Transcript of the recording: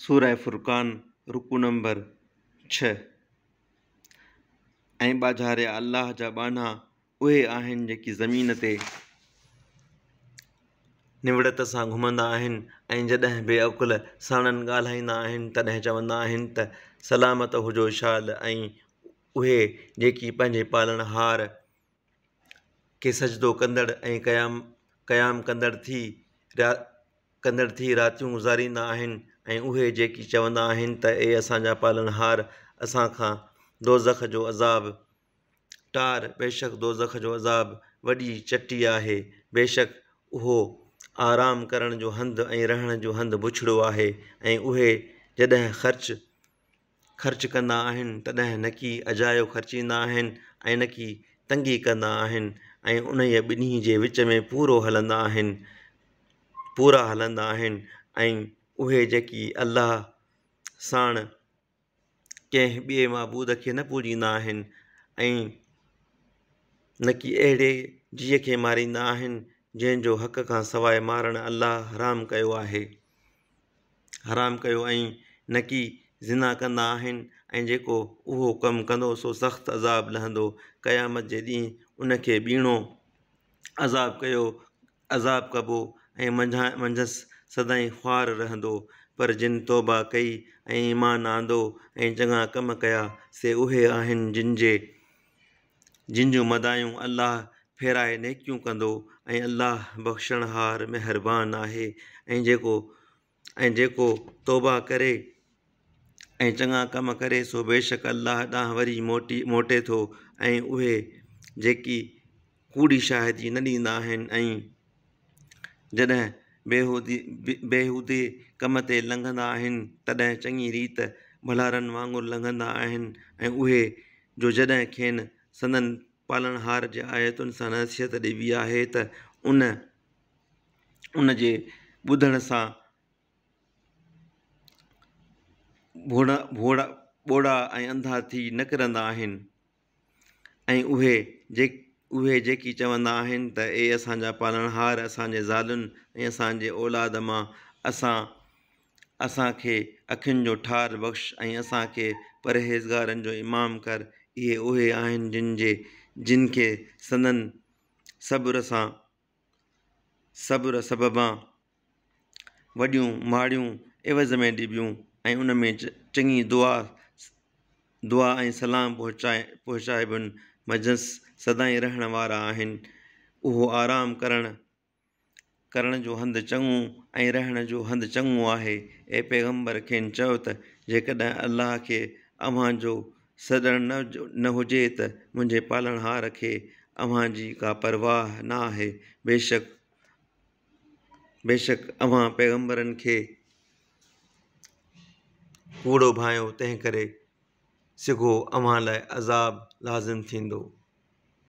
سوره فرقان رڪوع نمبر 6. ۽ ٻاجهاريا الله جا ٻانها اهي آهن جيڪي زمين تي نوڙت سان گهمندا آهن ۽ جڏهن بي عقل ساڻن ڳالهائيندا آهن تڏهن چوندا آهن ته سلامت هجو شال. ۽ اهي جيڪي پنهنجي پالڻهار کي سجدو ڪندڙ ۽ قيام ڪندڙ ٿي راتيون گذاريندا آهن ۽ اهي جيڪي چوندا آهن ته اي اسان جا پالڻهار اسان کان دوزخ جو عذاب ٽار، بيشڪ دوزخ جو عذاب وڏي چٽي آهي. بيشڪ اهو آرام ڪرڻ جو هنڌ ۽ رهڻ جو هنڌ بڇڙو آهي. ۽ اهي جڏهن خرچ ڪندا آهن تڏهن نڪي اجايو خرچيندا آهن ۽ نڪي تنگي ڪندا آهن ۽ انهيء ٻنهي جي وچ ۾ پورا هلندا آهن. ۽ اهي جيڪي الله ساڻ ڪنهن ٻئي معبود کي نه پوڄيندا آهن ۽ نڪي اهڙي جيء کي ماريندا آهن جنهن جو حق کان سواء مارڻ الله حرام ڪيو ۽ نڪي زنا ڪندا آهن ۽ جيڪو اهو ڪم ڪندو سو سخت عذاب لهندو. قيامت جي ڏينهن ان کي ٻيڻو عذاب ڪبو ۽ منجهس سدائين خوار رهندو. پر جن توبه ڪئي ۽ ايمان آندو ۽ چڱا ڪم ڪيا سي اهي آهن جن جون مدايون الله ڦيرائي نيڪيون ڪندو ۽ الله بخشڻهار مهربان آهي. ۽ جيڪو توبه ڪري ۽ چڱا ڪم ڪري سو بيشڪ الله ڏانهن وري موٽي ٿو. ۽ اهي جيڪي ڪوڙي شاهدي نه ڏيندا آهن ۽ جڏهن بيهودي ڪم تي لنگهندا آهن تڏهن چڱي ريت ڀلارن وانگر لنگهندا آهن. ۽ اهي جو جڏهن کين سندن پالڻهار جي آيتن سان نصيحت ڏبي آهي ته ان جي ٻڌڻ سان ٻوڙا ۽ انڌا ٿي نه ڪرندا آهن. ۽ اهي جيڪي چوندا آهن ته اي اسان جا پالڻهار اسان جي زالن ۽ اسان جي اولاد مان اسان کي اکين جو ٺار بخش ۽ اسان کي پرهيزگارن جو امام ڪر. اهي اهي آهن جن کي سندن صبر سببان وڏيون ماڙيون عوض ۾ ڏبيون ۽ ان ۾ چڱي دعا ۽ سلام پهچائبن. منجهس سدائين رهڻ وارا آهن. اهو آرام ڪرڻ جو هنڌ چڱو ۽ رهڻ جو هنڌ چڱو آهي. اي پيغمبر! کين چؤ ته جيڪڏهن الله کي اوهان جو سڏڻ نه هجي ته منهنجي پالڻهار کي اوهان جي ڪا پرواهه نه آهي. بيشڪ اوهان پيغمبرن کي ڪوڙو ڀانئيو تنهنڪري سگهو اوهان لاء عذاب لازم ٿيندو.